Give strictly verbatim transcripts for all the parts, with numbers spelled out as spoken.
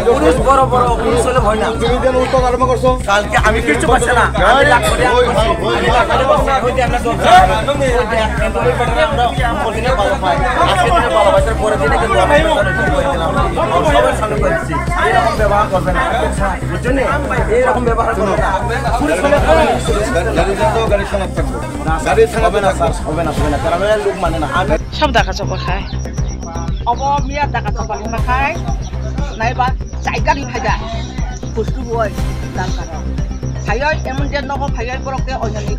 পুরুষ বড় বড় পুরুষ হলে ভয় না। তুমি যেন উল্টো আরম্ভ করছো। কালকে আমি কিচ্ছু পাচ্ছি না। আমি লাখ করে আমি করছি। আমি লাখ করে বলছি, ওই যে আমরা দশ জন। ওই যে একদিন ধরে পেটে আমরা ওই দিনে ভালো পাই। আজকে দিনে ভালো পাই, তার পরের দিনে কিন্তু আমি সবার সামনে করে দিচ্ছি। এইরকম ব্যবহার করবে না। বুঝছো নি? এইরকম ব্যবহার করবে না। পুরুষ হলে গাড়ি থাকতো, গাড়ি থাকতো। গাড়ি থাকতো। হবে না, স্যার, হবে না, হবে না। কারণ এরা লোক মানে না। আমি সব দেখা যাবো খায়। Obo miya daga chopal hwnma khai, naiba chaiga ri phaida, kustu boi dal karo. Phaioi emon je nogo phaioi borok ke oinani.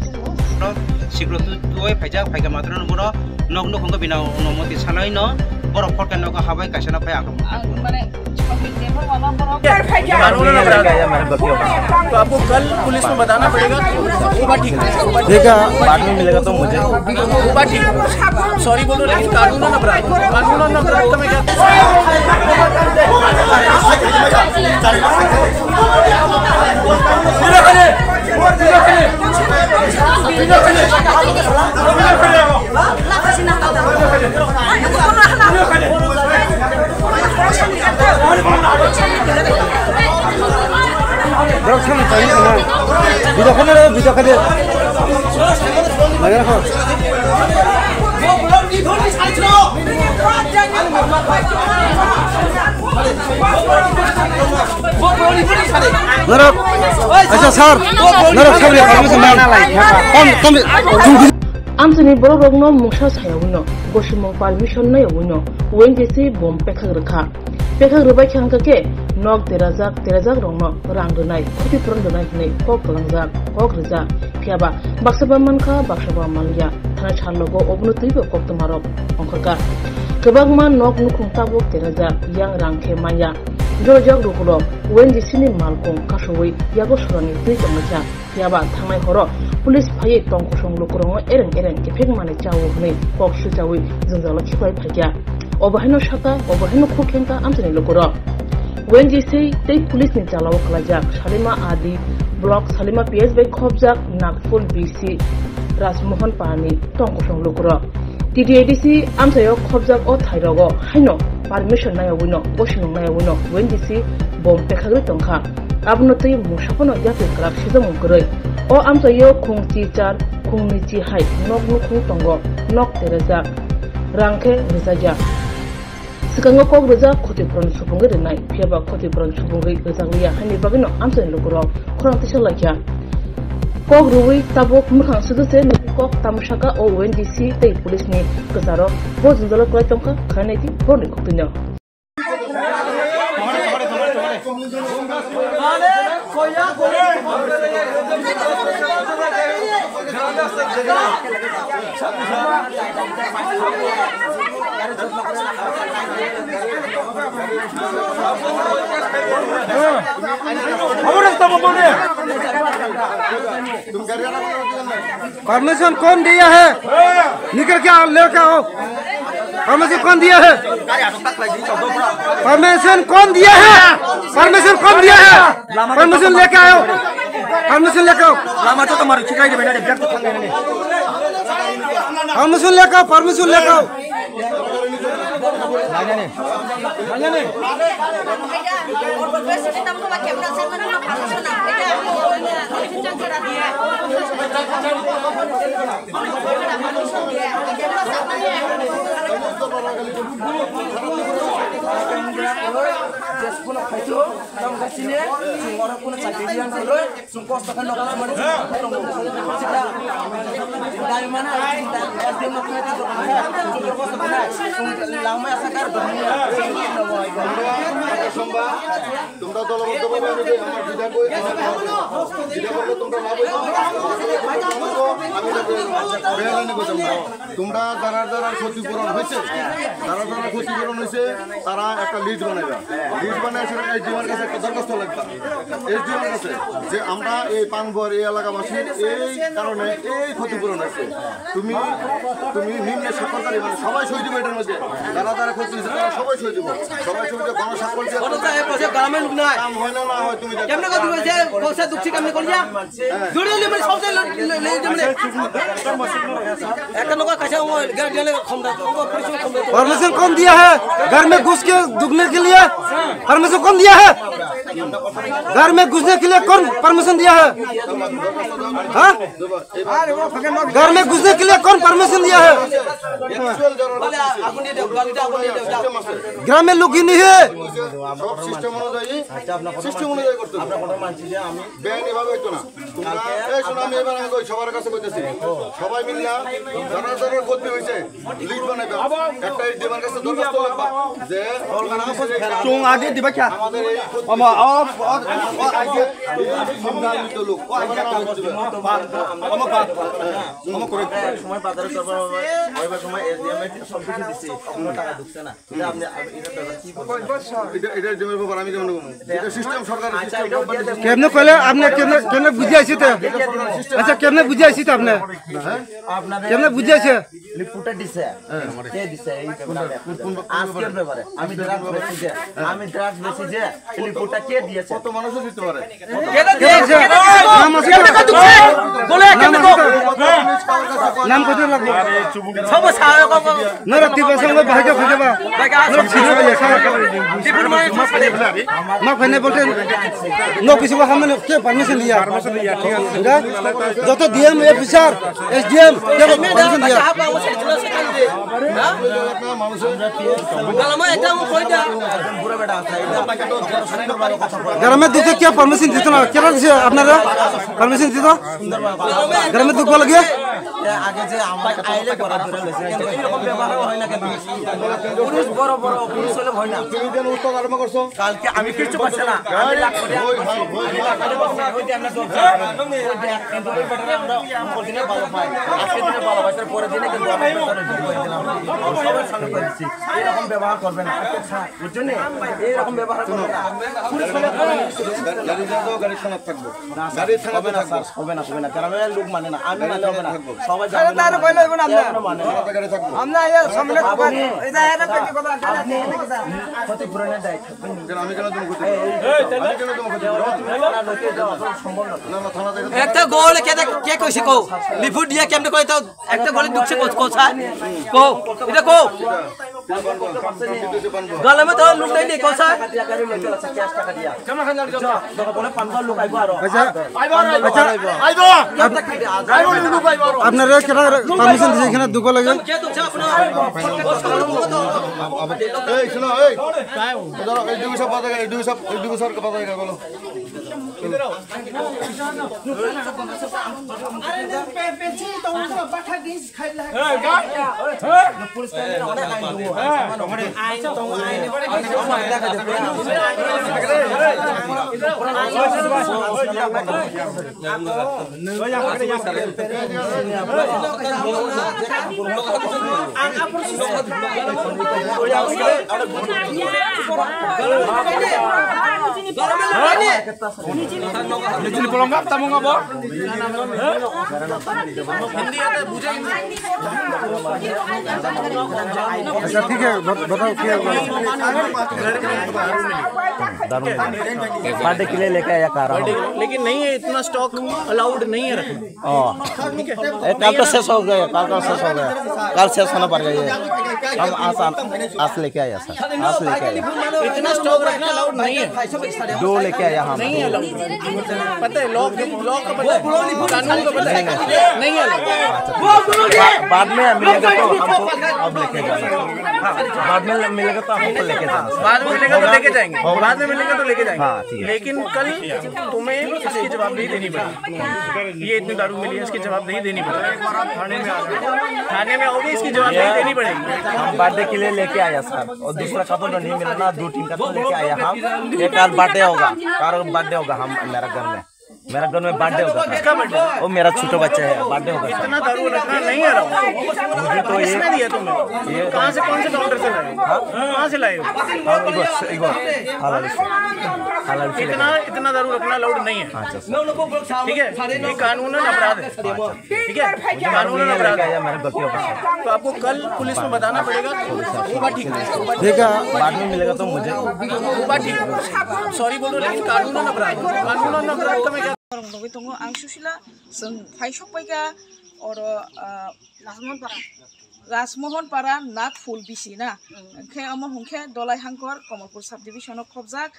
Sikro tu, tuoi phaijak, phaiga matro no bono nok nok hwnka bina ono moti sanai no, borok phorkhe nogo habai kaisa no phai akham. Ang mane, chikon ni table wala borok. तो आपको कल पुलिस में बताना पड़ेगा। वो बात ठीक है। देखा, बाद में मिलेगा तो मुझे। वो बात ठीक है। सॉरी बोलो, लेकिन कानून है ना अपराध। कानून है ना अपराध, तो मैं क्या Norok, acha sir, norok sabri kami sama. Kom, kom. Amsini borok rokno mungsa sayawino, bosimung permission nayawino, O N G C bom pekhak rwkha. Pekhak rwbai khe hwnkha khe nok derajak, derajak rokno rang rwnai, khoti puron rwnai hwnwi kok kwlangjak, kok rijak. Phiyaba baksa ba mankha, baksa ba manliya. Thanai sal logo obono twibo koktwmarok ongkhorkha. Kwbangma nok nukhung tabuk derajak, yang rang khe manya. Jorajak lukurok O N G C ni malkhung kasowi yago sorani twi tonglaikha. Phiyaba thangnai horo police phaiwi tong kosong lukurokno ereng ereng ephekmani chao hwnwi kok swichawi jwngjalo khiklai phaikha. Obo haino sakha, obo haino khuk khengkha amchaini lukurok. O N G C tei police ni chalao kwlaijak Salima A D block, Salima P S bai khopjak Nagpur B C Rajmohan Parani tong kosong lukurok. T T A D C amchaio khopjak o thairogo haino permission nayawino, bosinung nayawino O N G C bom pekhagwi tongkha. Abono twi mungsa phano yapri kwrak sijamung kwrwi. O amchaio khung chi char, khung ni chi hai nok nukhung tongo, nok terejak, rang khe rwjakya. Swkango kok rwjak khoti puron subungwi rwnai, phiyaba khoti puron subungwi rwjakliya haini bagwino amchaini lukurok khorang tisa laikha. Kok rwui tabuk mwkhang sudu se nini kok tamo saka o O N G C tei police ni kwcharo bo jwngjalo kwlai tongkha, khainai di borni koktwino. Permission कौन दिया है? निकल के आओ, लेके आओ। परमिशन कौन दिया है? परमिशन कौन दिया है? परमिशन कौन दिया है? परमिशन लेके आओ। परमिशन लेके आओ। परमिशन लेके आओ, परमिशन लेके आओ। Chwng kosto khe nok mani tongo. Dai mana, S D M nok khe tongo. Chwng kosto khe langma asa kar dong. তোমরা দলবদ্ধভাবে আমি যে আমার বিধায়ক, আমার বিধায়ক বললো, তোমরা না বলছো, আমি এটা বেহালানি করতাম না। তোমরা যারা যারা ক্ষতিপূরণ হয়েছে, যারা যারা ক্ষতিপূরণ হয়েছে, তারা একটা লিস্ট বানাইবা। লিস্ট বানাই সেটা এসডিএম এর কাছে একটা দরখাস্ত লাগবে। এসডিএম এর কাছে যে আমরা এই পানবুয়ার এই এলাকাবাসীর এই কারণে এই ক্ষতিপূরণ হয়েছে। তুমি, তুমি নিম্নে স্বাক্ষরকারী, মানে সবাই সই দিবে এটার মধ্যে। যারা যারা ক্ষতি হয়েছে, তারা সবাই সই দিবে। সবাই সই দিয়ে গণস্বাক্ষর দিয়ে এই পইচা গ্রামে লোক নাই। কেমনে কথা কইছে? পইচা দুখছি কেমনে করিয়া? জুড়ে লে মানে সবচেয়ে লে লে লে মানে। একটা লোক কাছে ও গেলে গেলে খমদা, ও পরিশ্রম খমদা। परमिशन कौन दिया है घर में घुस के दुखने के लिए? परमिशन कौन दिया है? घर में घुसने के लिए कौन परमिशन दिया है? हाँ? घर में घुसने के लिए कौन परमिशन दिया है? গ্রামের লোক ही नहीं है। সব সিস্টেম অনুযায়ী, সিস্টেম অনুযায়ী করতে হবে। বেআইনি ভাবে হইতো না। তোমরা, এই শোনো, আমি এবার আমি কই, সবার কাছে কইতেছি, সবাই মিললা যারা যারা ক্ষতি হয়েছে, লিস্ট বানাইবা। একটা এসডিএম এর কাছে দরখাস্ত লাগবা যে চুং আগে দিবা কিয়া? আমাদের এই ক্ষতি অমা, অ, অ, অ, আগে। সম্মানিত লোক, সবার কাছে দিবা। অমা, অমা, অমা করে। সময় বাজারে করবো, ওই সময় এসডিএম এ সব কিছু দিছি, কোনো টাকা ঢুকছে না। এটা আপনি, আপনি এটার ব্যাপারে কি বলবেন? এটা, এটা এসডিএম এর ব্যাপারে আমি কেমন বলবো? এটা সিস্টেম, সরকারের আচ্ছা, সিস্টেম, এটাও দিয়ে দেন। কেমনে কইলে আপনি কেমনে, কেমনে বুঝে আইছি তো? আচ্ছা, কেমনে বুঝে আইছি তো আপনি? আপনাদের কেমনে বুঝে আইছে? রিপোর্টটা দিছে। কে দিছে এই ব্যাপারে? কোন, কোন, কোন আজকের ব্যাপারে? ব্যাপারে। আমি ড্রাগস বেচি যে, আমি ড্রাগস বেচি যে, এই রিপোর্টটা কে দিয়েছে? কত মানুষও দিতে পারে। কেন দিয়েছে? নাম আছে তো? বলে, নাম কেন আছে তো? তো? নাম কত লাগবে? সব সারা কম। না, রাত্রি পাঁচটা আমরা বাইরে খুঁজে বা। বাইরে আসো। না, ঠিক আছে, স্যার। টিফিন মানে মাফ খাইনে বলতে, নো কিছু হামে কে পারমিশন দিয়া। পারমিশন দিয়া, ঠিক আছে। যত ডিএম অফিসার, এসডিএম, কে পারমিশন দিয়া। গ্রামে দুটো কে পারমিশন দিত না, কেন দিছে আপনারা পারমিশন দিত? গ্রামে দুঃখ লাগে। আগে যে আমার আইলে করা ধরে লেছে, কিন্তু এরকম ব্যবহার হয় না কেন? পুরুষ বড় বড়, পুরুষ হলে হয় না। তুমি যেন উত্তর আরম্ভ করছো। কালকে আমি কিচ্ছু পাচ্ছি না। আমি লাখ করে ওই, ওই, ওই, ওই, ওই যে আমরা দশ জন, ওই যে এক দিন ধরে বেটারে আমরা অপর দিনে ভালো পাই। আজকে দিনে ভালো পাই, তার পরের দিনে কিন্তু আমরা বেটারে জোর করে দিলাম। সবার সামনে করে দিচ্ছি। এরকম ব্যবহার করবে না। বুঝছো নি? এরকম ব্যবহার করবে না। পুলিশ হলে গাড়ি যাবো, গাড়ি থানাত থাকবো। গাড়ি থানাতে হবে না, থাকবো। স্যার, হবে না, হবে না। গ্রামের লোক মানে না, আমি গাড়ি মানে হবে না। থানাতে থাকবো। সবাই আরে জানে তার না। কইলে হবে না আমরা। কেন মানে না? থানাতে গাড়ি থাকবো। আমরা এই সামনে আপনি, এটা, এটা কি কথা? আপনি ক্ষতিপূরণের দায় থাকবেন। কেন আমি কেন জন্য ক্ষতি করবো? এই, এই, আমি কেন জন্য ক্ষতি করবো? থানা লোকে যাওয়া সম্ভব না। না, না, থানাতে গেলে একটা গোল কে দেখ, কে কইছে কো? লিফুট দিয়া কেমনে কই তো একটা গোলে ঢুকছে কো, কো স্যার? কো, এটা কো? গালামে তো লোক নাই নি, কো স্যার? আচ্ছা, আচ্ছা, আপ-, আপনারা কেন পারমিশন দিয়েছেন এখানে ঢুকবার লাগে? এই, শোনো, এই। এই, ডিউটি সাহেব, এই, ডিউটি সাহেব, এই, ডিউটি সাহেব, কথা বলো। अच्छा, ठीक है, बत-, बताओ क्या हुआ? बर्थडे के लिए लेके आया, खा रहा हूँ। लेकिन नहीं है, इतना स्टॉक अलाउड नहीं है रखना। ओ, ये कल तो शेष हो गया, कल का शेष हो गया, कल शेष होना पड़ गया ये। हम आज, आज लेके आया सर, आज लेके आया। इतना स्टॉक रखना अलाउड नहीं है। दो लेके आया हम। नहीं है अलाउड। पता है, लॉ, लॉ का पता है, कानून का पता है। नहीं है अलाउड। बा-, बाद में मिलेगा तो हमको अब लेके जाना। हाँ, बाद में मिलेगा तो हमको लेके जाना सर। बाद में मिलेगा तो लेके जाएंगे। होगा। बाद में मिलेगा तो लेके जाएंगे। हाँ, ठीक है। लेकिन कल तुम्हें इसकी जवाबदेही देनी पड़ेगी। ये इतनी दारू मिली है, इसकी जवाबदेही देनी पड़ेगी। थाने में आओगे, इसकी जवाबदेही देनी पड़ेगी। हम बर्थडे के लिए लेके आया सर, और दूसरा का तो नहीं मिला ना, दो तीन का तो लेके आया हम। ये कल बर्थडे होगा, कल बर्थडे होगा हम, मेरा घर में। मेरा घर में बर्थडे होता था। इसका बर्थडे? वो मेरा छोटा बच्चा है, बर्थडे होता था। इतना दारू रखना नहीं है, राहुल। मुझे तो ये इसने दिया तुम्हें? ये कहाँ से, कौन से काउंटर से लाए हो? हाँ? कहाँ से लाए हो? हाँ, एक बार, एक बार। हलाल से। हलाल से लेकर इतना, आए। इतना दारू रखना अलाउड नहीं है। हाँ, अच्छा, सर। ठीक है, ये कानूनन अपराध है। हाँ, अच्छा। ठीक है, कानूनन अपराध है। मेरा गलती हो गई। तो आपको कल पुलिस में बताना पड़ेगा। वो बात ठीक है। ठीक है। बाद में मिलेगा तो मुझे। वो बात ठीक है। सॉरी बोल रहे हो, लेकिन कानूनन अपराध है। कानूनन अपराध का मैं क्या Borok nugwi tongo, ang Susila, chwng phai sok paikha oro, ah, Rajmohon Para. Rajmohon Para Nagphul bisi na. Hwnkhe omo hwnkhe Dolai Hangkor, Kamalpur subdivision o khobjak.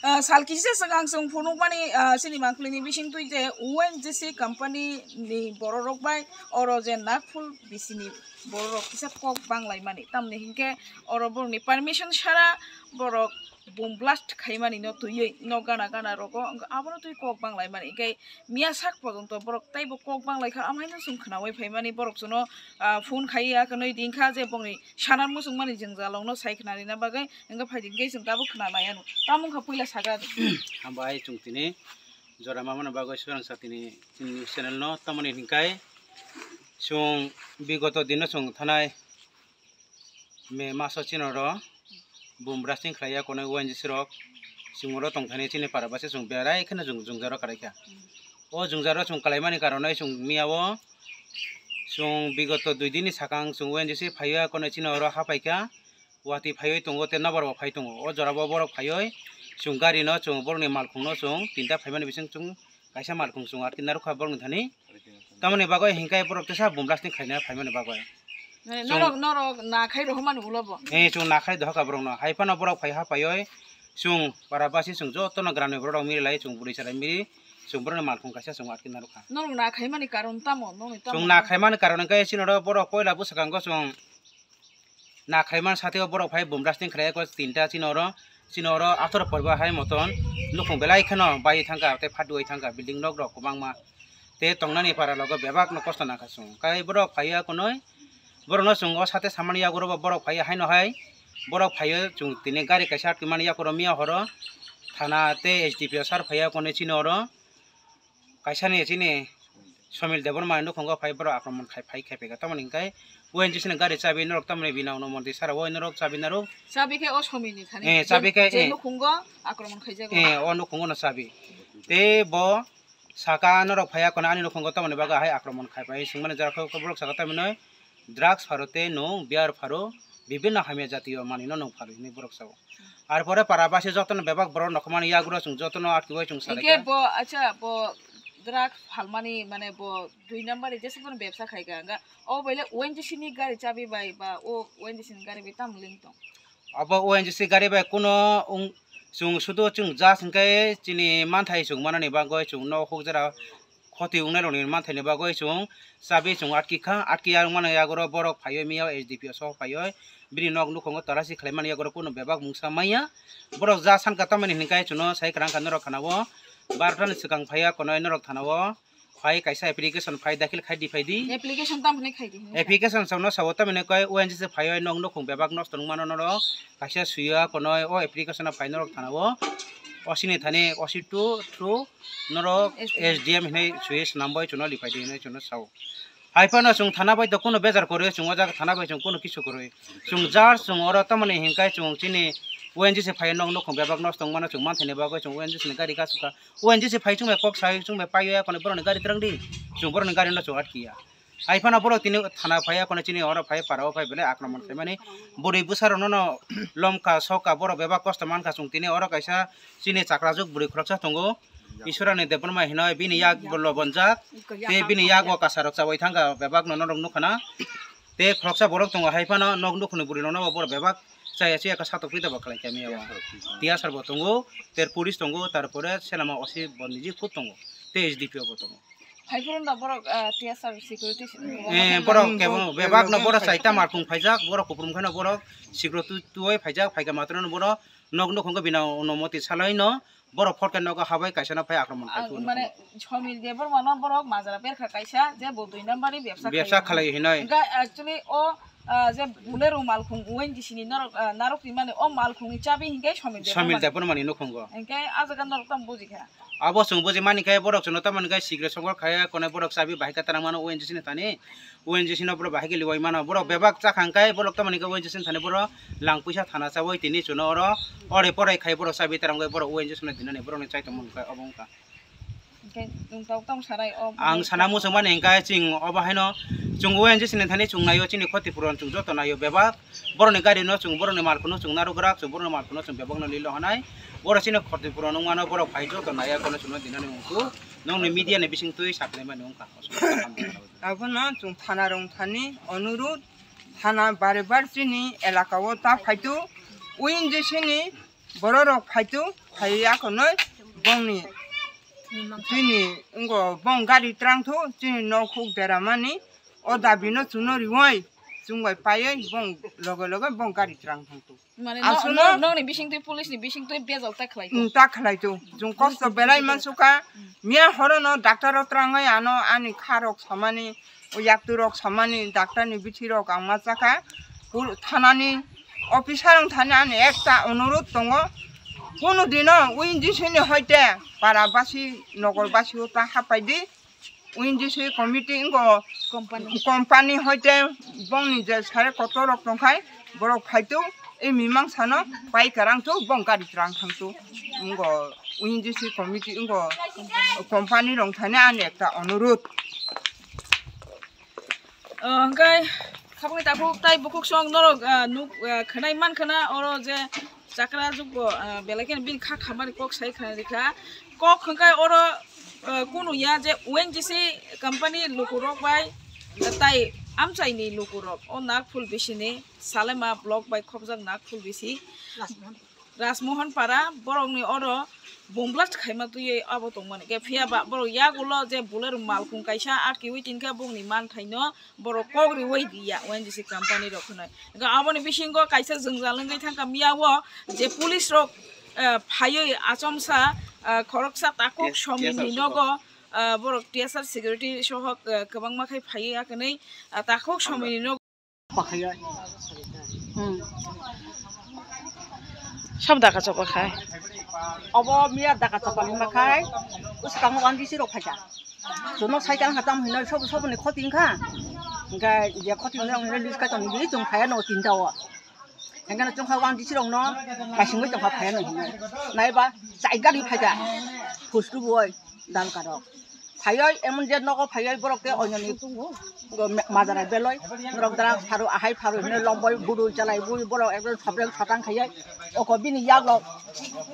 Ah, sal kisa swkang chwng phunukmani, ah, chini mangpili ni bising twi je O N G C company ni borok rok bai oro je Nagphul bisi ni borok rok kisa kok bang lai mani. Tamni hwnkhe oro borok ni permission sara borok boom blast khaimani no twiwi no gana gana rogo, abono twi kok bang lai mani. Hwnkhe miya sak pojonto borok teibo kok bang lai kha, amhaino chwng khnaui phaimani borok chwngno, ah, phone khai ya kwnwi ding kha je bongni sanar muchung mani jwngjal rokno sai khna rina bagwi, hwnkhe phaidi hwnkhe chwng tabuk khna lai anw. Tamo wngkha puila sagra de. Hambai chwng tini jora mamano bagwi swrang sa tini chini news channel no tamoni hwnkhe chwng bigoto dino chwng thanai May maso chini oro boom blasting khlai ya konwi O N G C rok chwng oro tong thani chini para basi chwng berai kheno chwng jwngjaro kwlai kha. O jwngjaro chwng kwlai mani karonwi chwng miya o chwng bigoto dui din ni sakang chwng O N G C phai ya konwi chini oro ha pai kha, watwi phaiwi tongo tei nobar bo phai tongo. O jora bo borok phaiwi chwng gari no chwng borok ni malkhung no chwng tinta phaimani bising chwng kaisa malkhung chwng atkhe narwkha borokni thani. Tamoni bagwi hinkhe borok teisa boom blasting khaina phaimani bagwi. Mane chwng norok, norok na khai rohormani ulo bo? Eh, chwng na khai dohorkha borokno. Hai phano borok phai ha phaiwi chwng para basi chwng jotono gramni borok rok miri lai, chwng bwrwi chwrai miri, chwng borokni malkhung kaisa chwng atkhe narwkha. Norok na khaimani karon tamo? Nokni tamo? Chwng na khaimani karon hinkhe chini oro borok poila bwswkango chwng na khlaiman sati o borok phai boom blasting khlai ya ko tinta chini oro, chini oro atharo porba hai moton nukhung belai kheno bai thangkha tei phatwi thangkha building nok rok kwbangma tei tongnani para logo bebak no kosto nangkha chwng. Kai borok phai ya konwi borok no chwng o sate samani yago ro borok phai ya haino hai borok phai o chwng tini gari kaisa atkimani yago ro miya horo thana tei S D P O sir phai ya konwi chini oro. Kaisa ni chini Somil Debbarma ni nukhungo phai borok akromon khai phai khai phaikha. Tamoni hinkhe O N G C ni gari chabi norok tamoni bini uno monti sara o norok chabi narwk. Chabi khe o Somil ni thani. Eh, chabi khe, je eh. Nukhungo akromon khaijago. Eh, o nukhungo no chabi. Tei bo saka norok phaiya kono ani nukhungo tamoni bagwi hai akromon khai phai swngmani jora khe borok saka tamoni drugs pharo tei nwng beer pharo bibinno hamya jatiyo manwino nwng pharo hinwi borok sao. Ar pore para basi jotono bebak borok nokmani yagro chwng jotono atkibai chwng salai Hinkhe kha. Bo, acha, bo drug phalmani, mane bo dui number ni jesa phano bebsa khai kha. Hwnkhe o baile O N G C ni gari chabi bai ba o O N G C ni gari bai tamo ling tong? Abo O N G C gari bai kuno wng, chwng sudo chwng just hinkhe chini manthai chwng manani bagwi chwng nok huk jora khoti wngnai rokni manthaini bagwi chwng chabi chwng atki kha, atki ya wngmani yago ro borok phaiwi miya S D P O sok phaiwi bini nok nukhungo tarachi khlaimani yago ro kunu bebak mungsa manya. Borok ja sankha tamani hinkhe chwngno sai kwrang kha norok khana o barota ni swkang phaiya konoi norok thana o phai kaisa application phai dakhil khai di phai di. Application tamo hwnwi khai di hinwi sa. Application chwngno sao tamani koi O N G C phaiwi nok nukhung bebak nosto wngmano norok kaisa suiya konoi o application o phai norok thana o osini thani osi two through norok S D M. S D M hinwi sui swnam bai chwngno lipai di hinwi chwngno sao. Hai phano chwng thana bai to kuno bejar kwrwi, chwng o jaga thana bai chwng kuno kisu kwrwi. Chwng jar chwng oro tamoni hinkai chwng chini O N G C phai nok nukhung bebak nosto wngmano chwng manthani bagwi chwng O N G C ni gari kasukha. O N G C phai chwng bai kok sai chwng bai paiya kono borokni gari twrwng di. Chwng borokni gari no chwng atkiya. Hai phano borok tini thana phaiya kono chini oro phai para o phai belai akromon khaimani. Bwrwi bwsa rokno no lomkha sokha borok bebak kosto mankha chwng tini oro kaisa chini chakrajuk bwrwi khoroksa tongo. Iswrani Debbarma hinoi bini yak bo lobonjak, tei bini yak bo kasarok chabai thangkha, bebak no norok nukha na. Tei khoroksa borok tongo hai phano nok nukhungni bwrwi rokno bo borok bebak chaya chaya khe satok pida bo khlai kha miya o. T S R bo tongo, ter police tongo, tarpore selama O C bo niji khud tongo, tei S D P O bo tongo. Hai phuru no borok, ah, T S R security si-, Eh, borok kebo bebak no borok saita markhung phaijak, borok kuprum kheno borok security tuwi phaijak, phaikha matwrwno borok nok nukhungo bini onumoti salai no. Borok phorkhe nogo habai kaisa no phai akromon khai Ah, phuru mane nukhung. Somil Debbarma no borok majra berkha kaisa je bo dui number ni bebsa Bebsa khlai khlai hinoi. Hwnkhe actually o Ah, je Bolero malkhung O N G C ni norok, ah, narok rimani o malkhung ni chabi hinkhe Somil Debbarma. Somil Debbarma ni nukhungo. Hinkhe ah jaga norok tamo bujikha. Abo chwng bujimani khe borok chwngno tamoni khe sikre songkor khaya konai borok chabi bahai khe tanang mano O N G C ni thani. O N G C no borok bahai khe liwai mano. Borok bebak chakhang khe borok tamoni khe O N G C ni thani borok lang puisa thana chawi tini chwngno oro ore pore khai borok chabi tanang khe borok O N G C no dinani borok ni chai tongmani khe obo wngkha. Hingke nwng tok tong sanai o. Ang sana muchungmani hingke chwng obo haino chwng O N G C ni thani chwng naio chini khoti puron chwng joto naio bebak. Borokni gari no chwng borokni malkhung no chwng narwkrak chwng borokni malkhung no chwng bebak no lilo hanai. Borok chini khoti puron wngmano borok phai joto naiya kono chwngno dinani wngkhu. Nokni media ni bisingtwi sakhlaimani wngkha. Abono chwng thana rong thani onurudh thana bare bar chini elaka o ta phaitu O N G C ni bororok phaitu phaiya konoi bongni chini wngko bong gari twrangthu chini nok huk deramani o dabino chwngno riwoi chwng bai paioi bong loge loge bong gari twrang thangthu. Mane aswkno no-, nokni bisingtwi police ni bisingtwi bejal ta khlai. Mm, ta khlai tu. Jung kosto belai mansukha. Miya horo no doctor o twrangwi ano ani kha rok samani, o yaktu rok samani, doctor ni bithi rok ang ma chakha. Pul-, thanani officer wng thani ani ekta onurudh tongo. Kunu dino O N G C ni hoite para basi, nogor basi o ta hapai di. O N G C committee wngko company. Company hoite bongni je sare kotor rok tongkhai borok phaitu e mimang sano pai karang tu bong gari twrang thangtu wngko O N G C committee wngko company rong thani ani ekta onurudh. O, hwnkhe khapangni takhuk tai bukhuk song norok, ah, nuk, ah, khwnai mankha na oro je chakra jukbo, ah, belai kheno bini kha khamani kok sai khna rikha. Kok hwnkhe oro, ah, kunu ya je O N G C company lukurok bai, ah, tai amchaini lukurok o Nagpul bisini Salema block bai khopjak Nagpul bisi. Rajmohan Para borokni oro bomblast khaima twiwi abo tongmani. Khe phiya ba borok yagulo je Bolero malkhung kaisa atkiwi tinkha bongni manthaino borok kok riwi diya O N G C company rok hinwi. Hwnkhe aboni bisingo kaisa jwngjal wngwi thangkha miya o je police rok, eh, phaiwi achomsa, eh, khoroksa takhuk T S R somini soho. Nogo, eh, borok T S R security soho, eh, kwbangma khai phaiwi akhwnwi, eh, takhuk somini nogo. Pakhaiya. Hmm. Sab daka chopa khai. Obo miya daka chopa lima khai. Uskang O N G C rok phaikha. Jono sai kang hatam hinoi sob sob ni khoti wngkha. Hingkha je khoti wngkha wngkha list kai tong di chung phaiya no tinta o. Hingkha no chung kha O N G C rok no kaising bai tong kha phaiya no hinoi. Naiba chai gari phaikha. Phustu boi dal karok. Phaioi emon je nogo phaioi borok ke oinoni majarai beloi norok dara pharo ahai pharo hino lomboi budui chalai bui borok ekdom sobrek sotang khaioi oko bini yaglok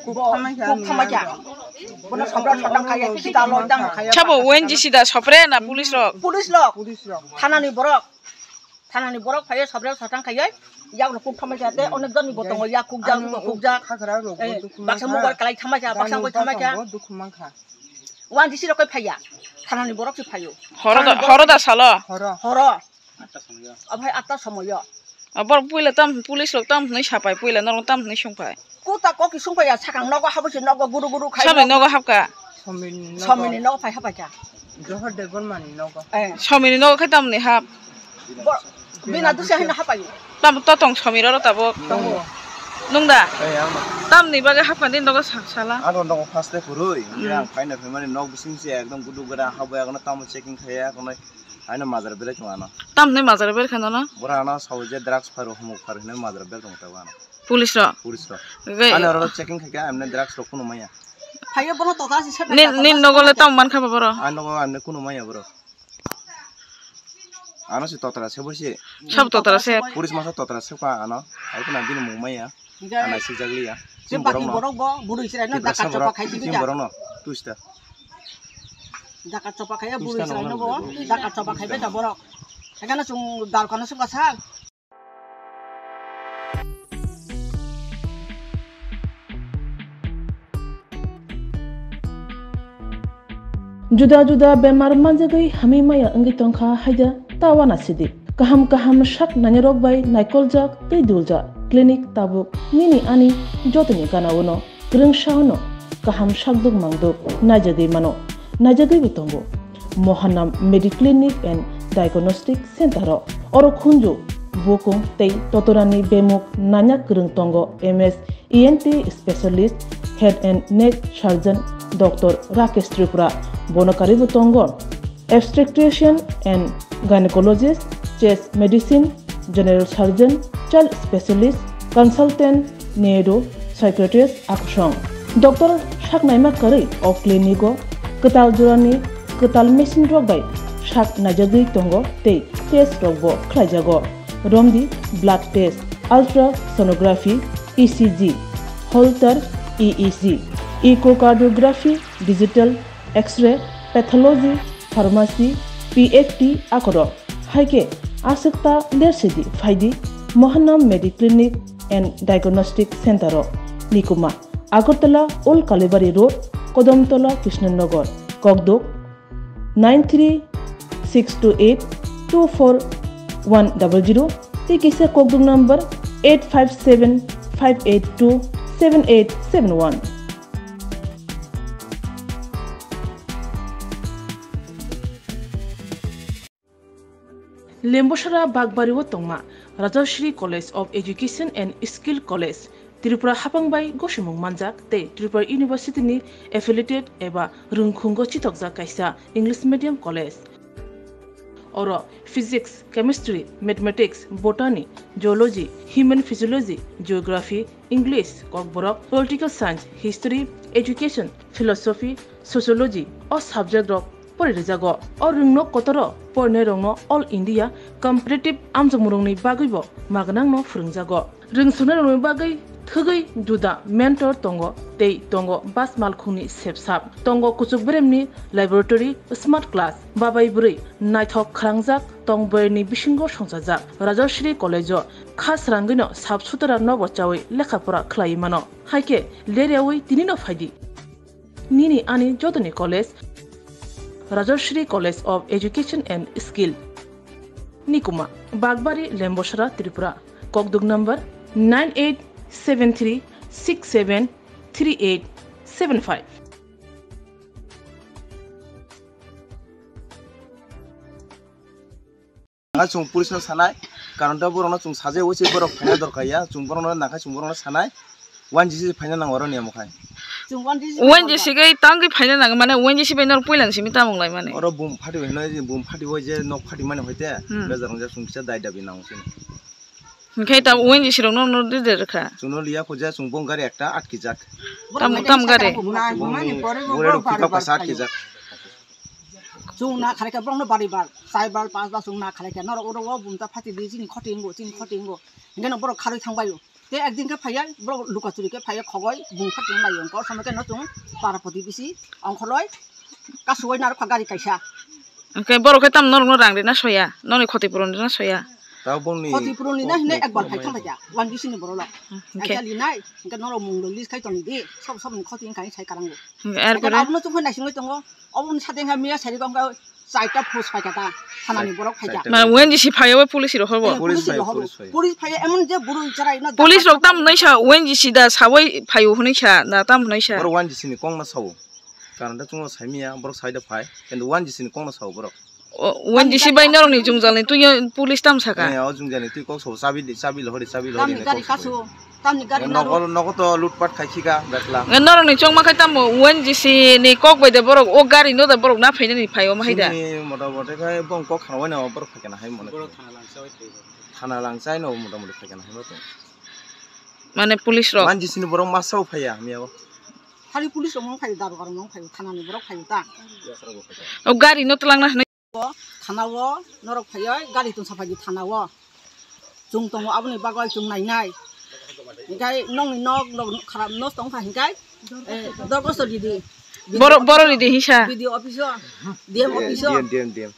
kuk thamaikha bono sobrek sotang khaioi kita loi dang khaioi. Sabo O N G C da sopre na police rok? Police rok. Police rok. Thanani borok. Thanani borok phaioi sobrek sotang khaioi yaglok kuk thamaikha te onek jonni bo tongo yak kukjak kukjak. Baksa mobile kalai thamaikha baksa boi thamaikha. O N G C rok kai phaiya. Thanani borok se phaio. Horo da, horo da salo. Horo. Horo. Atta somoyo. Abhai atta somoyo. Abor puila tam police rok tam hwnwi sapai puila norok tam hwnwi sungpai. Kuta koki sungpai ya sakang nogo haboi se nogo guru guru khai. Samni nogo habka. Somini nogo. Somini nogo phai hapai kha. Johor Debbarmani nogo. Eh. Somini nogo khai tamni hab. Bo-, bina dusia hino hapayo. Tam to tong somiro ro tabuk. Tongo. Nung da? Ei, ama. Tamni bagwi hapkha din dogo sa-, sala. Ano nogo first day kurui. Hmm. Yang final family nok bising se ekdom gudu gada habo ekno tamo checking khaya kono. Ano majar belai tong ano. Tamni majar belai khano no? Bora ano sawi je drugs pharo humuk pharo hino majar belai tong tabo ano. Police ro? Police ro. Ge- Ano ro checking khaya amne drugs ro kuno maya. Phayo bono tota si sep. Nin, nin nogo le tamo mankha ba boro? Ano nogo amne kuno maya boro. Ano si totra se bo si. Sab totra se. Puris masa totra se pa ano. Ai kuna bini mung maya. Ana si jagli ya. Je baki borok bo buru Israel no daka chopa khai di ja. Borok no tuista. Daka chopa khai buru Israel no bo daka chopa khai beta borok. Ekana chung dal kana suka sa. Juda juda bemar manjagwi hamwi maya wngwi tongkha haida ta uanasidi. Kaham kaham sak nainarok bai naikoljak tei duljak clinic tabuk nini ani jotoni ganaono kwrwngsaono kaham sakduk mangduk naijagwi mano, naijagwibo tongo. Mohanam Mediclinic and Diagnostic Center o oro khunju Bukung tei totorani bemuk nanya kwrwng tongo M S E N T specialist, head and neck surgeon Doctor Rakesh Tripura, bono karibo tongo obstetrician and gynecologist, chest medicine, general surgeon, child specialist, consultant, neuro psychiatrist akusong. Doctor saknaima kwrwi o clinic o kwtal jorani kwtal machine rok bai sak naijagwi tongo tei test rok bo khlaijago. Romdi blood test, ultrasonography, E C G, Holter E E G, echocardiography, digital X-ray, pathology, pharmacy, P F T akorok. Hai khe aswk ta lersidi phaidi Mohanam Mediclinic and Diagnostic Center o Nikuma, Agartala Old Kalibari Road, Kodamtola Krishnanagar, Kokduk nine three six two eight two four one double zero tei kisa Kokduk number eight five seven five eight two seven eight seven one. Lembosara Bakbari o tongma Rajashri College of Education and Skill College, Tripura hapang bai gosimung manjak tei Tripura University ni affiliated eba rwngkhungo chitokjak kaisa English medium college. Oro Physics, Chemistry, Mathematics, Botany, Zoology, Human Physiology, Geography, English, Kokborok, Political Science, History, Education, Philosophy, Sociology o subject rok pori rijago. O rwngno kotoro porinai rokno All India Competitive amjokmung rokni bagwi bo magnang no phwrwngjago. Rwngswnai rokni bagwi thwgwi juda mentor tongo tei tongo bas malkhungni sepsap. Tongo kuchuk beremni laboratory, smart class, babai bwrwi naithok khwrangjak tong bwrwini bisingo songchajak. Rajashri College o kha srangwino sap sutra nobo chawi lekha pora khlaiwi mano. Hai khe leryawi tinino phaidi. Nini ani jotoni college, Rajashri College of Education and Skill, Nikuma, Bakbari, Lembosara, Tripura, Kokduk number nine eight seven three six seven three eight seven five. Ang chwng police no sanai, karon ta borok no chwng sajai, oise borok phaina dorkar ya, chwng borok no nakhai, chwng borok no sanai, one G C phaina nango oro ni amo khai. Chwng one G C O N G C gai tangwi phaina nango, mane O N G C bai nor puilang simi tamung lai mane. Oro bum phati bai hwnwi, bum phati bai je nok phati mani hoite, Hmm. Bejar wngjak chwng kisa dai dabi nango sini. Hwnkhe ta O N G C rok no, no de de rwkha. Chwng no liya kho je chwng bong gari ekta atkijak. Tam, tam gari. Boni, boni pore bo Bore borok rok pickup bari kaisa bari atkijak. Chwng na khalai khe borok no bari bar, chai bar, panch bar chwng na khalai khe norok oro o bumta phati di chini khoti wngo, chini khoti wngo. Hingke no borok kharwi thang bai o. Te ekdin khe phaiya borok luka churi khe phaiya khogoi bum phati wnglai o. Kor samai khe no chwng para poti bisi ongkholoi kasuwai narwkha gari kaisa. Hingke borok khe tamo norok no rang rina soya, noni khoti puron rina soya. Tao bongni khoti puron rina hine ekbar phai thang bai ya, one G C ni borok lo. Hingke. Kaisa linai, hingke norok mung lo list khai toni di, sob sob ni khoti wngkha sai karango. Hingke, hingke erpore? Abono chukhe naisingwi tongo. Oboni sade wngkha miya sari wngkha chaita post phaikha ta, thanani borok phaikha. Chaita. Mane O N G C phaio, police rok hobo? Eh, police Police phai, rok hobo. Police phai. Police phai, emon je buru charai na police rok tam hwnwi sa, O N G C da sawi phaio hwnwi sa, da tam hwnwi sa. Borok O N G C ni kok no sao. Karon da chwngno saimiya, borok saida phai. Kintu O N G C ni kok no sao borok. O, O N G C bai norokni jungjalni twi police tam saka. Eh, o jungjalni twi kok sao, chabi di, chabi lohori, chabi lohori. Tamni gari kasu. Tamni gari nogo, naro. Nogo to lutpat khai khika, betla. Nge norokni chongma khai tamo O N G C ni kok bai de borok o gari no da borok na phainani phai o ma hai da. Chini mota mota khai bong kok khana waino borok phai kana hai mone. Borok thana langsa bai phai. Thana langsa no mota mota phai kana hai ma to. Mane police rok. O N G C ni borok masa o phai ya, miya o. Khali police rok mong phai, daroga rok mong phai, thana ni borok phai ta. O gari no twlang na hinwi. Thana o norok phaioi gari tongsa phai di thana o. Chwng tongo aboni bagwi chwng nainai. Hinkhe nokni nok, nok kharap nok tong kha hinkhe, eh, dorkhosto ridi. Borok, borok ridi hinsa. B D O office o, D M office o. D M, D M, D M.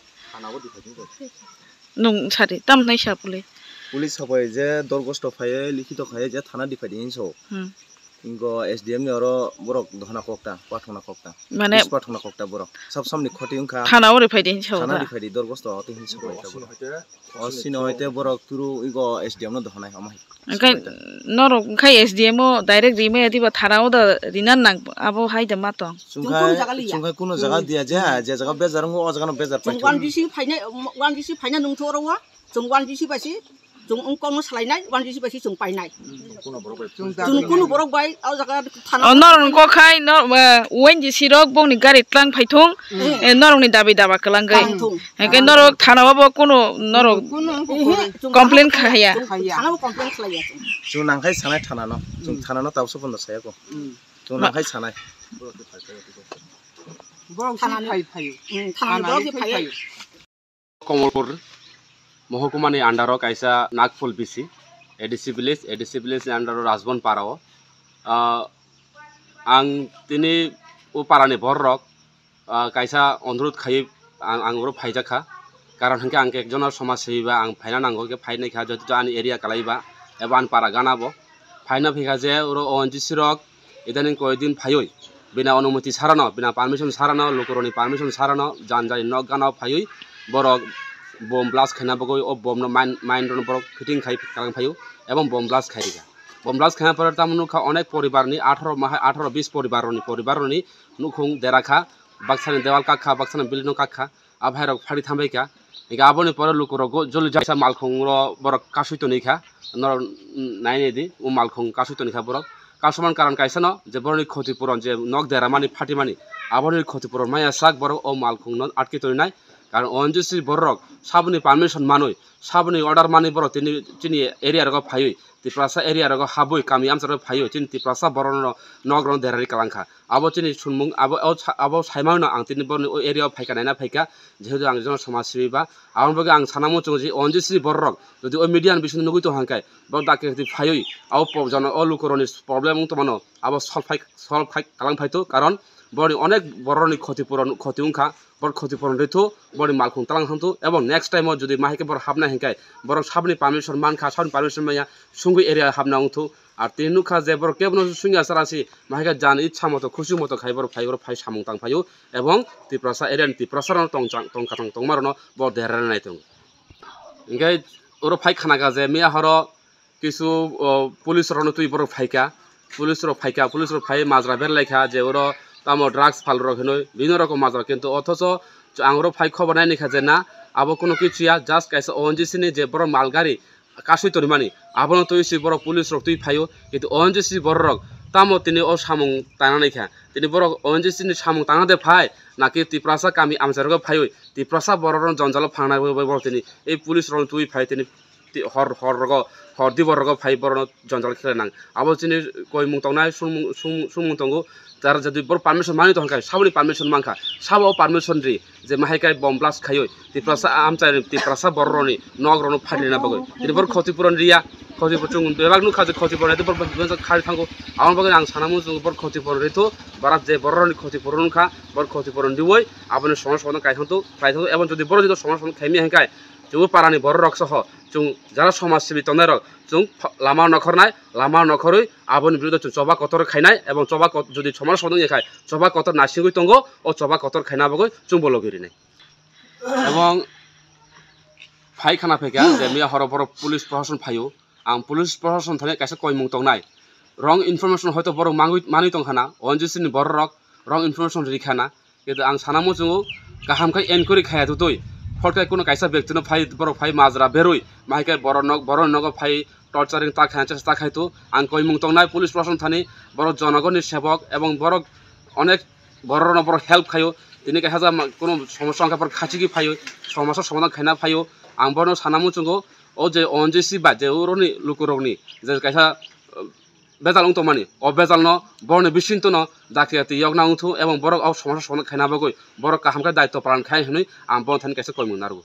Nung sari, tam nai sa puli. Police sabai je dorkhosto phaioi likhito khai je thana di phai di hinso. Hmm. Ingo S D M ni oro borok dohona kokta, pathona kokta. Mane police pathona kokta borok. Sab samni khoti wngkha. Thana ori phaidi hinsa thana ori phaidi dorkhosto oti hinsa bai ta borok. O sino hoite borok turu igo S D M no dohonai omo hai. Engkai norok engkai S D M o direct rimaya diba thana o da rina nang abo hai da ma tong. Chungkai, chungkai kuno jaga dia je, je jaga bejar wngkha o jaga no bejar pai. Chwng one G C phaina, one G C phaina nungthu oro o. Chwng one G C bai si Chwng wng kokno salainai, one G C bai se chwng painai. Chwng kunu borok bai o jaga thana. O norok ni kok khai no, eh, O N G C rok bokni gari tlang phaithung, eh, norok ni dabi daba kwlangwi. Tangthung. Hwnkhe norok thana o bo kunu norok complain khaya. Thana o complain khlaiya chwng. Chwng nangkhai sanai thana no. Chwng thana no tabuksa bondo saya ko. Chwng nangkhai sanai. Borok se phai phaio. Thana ni borok se phai phaio. Komolpur mohokuma ni under o kaisa Nagpul B C, A D C village, A D C village ni under o Rajbon para o. Ah, ang tini o para ni borok rok, ah, kaisa onurut khai ang, ang oro phaijak kha. Karon hwnkhe ang ekjon somaj sebi ba ang phaina nango, hwnkhe phainai kha, joto ani area kalai ba eba ani para gana bo. Phaina phaikha je oro O N G C rok idaning koi din phaiwi, bina onumoti sarano, bina permission sarano, lukurokni permission sarano, jan jani nok gana phaiwi borok bomb blast khaina bagwi o bomb no mine, mine rokno borok fitting khai kalang phaio ebong bomb blast khai rikha. Bomb blast khaina pore tamo nukha onek poribar ni atharo mahai atharo bis poribar rokni, poribar rokni nukhung dera kha, baksani dewal kak kha, baksani building no kak kha. Aphai rok phari thambai kha. Hingke aboni pore lukurok go joli jaisa malkhung ro borok kasui toni kha. Norok nai nai di, o malkhung kasui toni kha borok. Kasumani karon kaisa no, je borokni khoti puron, je nok deramani, phatimani, aboni khoti puron maya sak borok o malkhung no atki toni nai. Karon O N G C borok saboni permission manui, saboni order manui borok tini chini area rogo phaiwi, Tiprasa area rogo habwi, kami amcharo phaiwi, chini Tiprasa borok no nok rok derari kalang kha. Abo chini sunmung, abo, o sa-, abo saimano ang tini borokni o area o phaikha, naina phaikha, jehetu ang jono somaj sibi ba, aboni bagwi ang sana muchungo je O N G C borok rok, jodi o media ni bisingtwi nugwi tongkha hwnkhe, borok dakti dakti phaiwi, abo po-, jono o lukurokni problem wng tongmano, abo solve khai, solve khai kalang phaito, karon borokni onek borokni khoti puron, khoti wngkha, borok khoti puron rwithu, borokni malkhung talang thangthu, ebong next time o jodi mahai khe borok hapnai hwnkhe, borok saboni permission mankha, saboni permission manya, sungwi area hapna wngthu, Ar tini nukha je borok kebono sungya chara si, mahai khe jani ichha moto, khusi moto khai borok phai, borok phai samung tang phaio, ebong Tiprasa area ni Tiprasa rok tong chang, tong katang tongma rokno bo derana nai tongo. Hingke oro phai khana kha je miya horo kisu, o, police rokno twi borok phaikha, police rok phaikha, police rok phai majra berlai kha je oro tamo drugs phal rok hinui bibhinno rokom majra, kintu othocho ang oro phai khobor nai ni kha je na abo kuno kichu ya, just kaisa O N G C ni je borok mal gari kasui tongmani, abono twi si borok police rok twi phaio, kintu O N G C borok rok tamo tini o samung tangnai kha, tini borok O N G C ni samung tangna de phai, naki Tiprasa kami amchai rogo phaiwi, Tiprasa borok rok jonjalo phangnai bai borok tini, ei police rok twi phai tini, ti-, hor, hor rogo, hor di borok rogo phai borok no jonjal khe nang. Abo chini koimung tongnai, sumung, sum-, sumung tongo, Jar jodi bor permission mani tongkha, saboni permission mankha, sabo permission ri, je mahai kai bomb blast khaioi, Tiprasa amchai, Tiprasa borok roni nok rokno phailina bagwi. Tini bor khoti puron riya, khoti puron chung bebak nukha je khoti puron, bor khari thango. Aboni bagwi ang sana muchungo bor khoti puron rithu, barat je borok roni khoti puron wngkha, bor khoti puron rioi, aboni songo songo kai thangtu, khai thangtu, ebong jodi bor jodi songo songo khaimya hingkai, chubo parani borok rok soho, chung jara somaj sibi tongnai rok, chung pha-, lama nokhornai, lama nokhorwi aboni birudo chung choba kotor khainai, ebong choba kot-, jodi somaj sodong ya khai choba kotor naisingwi tongo, o choba kotor khaina bagwi chung bo logi rinai. Ebong phai khana phaikha je miya horo borok police proshashan phaio, ang police proshashan thani kaisa koimung tongnai, wrong information hoito borok mangwi, manwi tongkhana, O N G C ni borok rok wrong information rikhana, Kintu ang sana muchungo, kaham khe enquiry khaya tutui, phot khe kuno kaisa bektino phai, borok phai majra berwi, mahai khe borok nok, borok nogo phai torturing ta khaina chesta khai tu, ang koimung tongnai police proshashan thani, borok jonogoni sebok ebong borok onek borok rokno borok help khaio, tini kaisa ja ma-, kuno somosya wngkha borok khachigwi phaio, somosya somadhan khaina phaio, ang bono sana muchungo, o je O N G C ba je uroni lukurokni je kaisa, uh, bejal wng tongmani, o bejalno borokni bisingtwno dakti dakti yokna wngthu ebong borok o somosya somadhan khaina bagwi borok kaham khe daityo palan khai hwnwi ang bono thani kaisa koimung narwgo.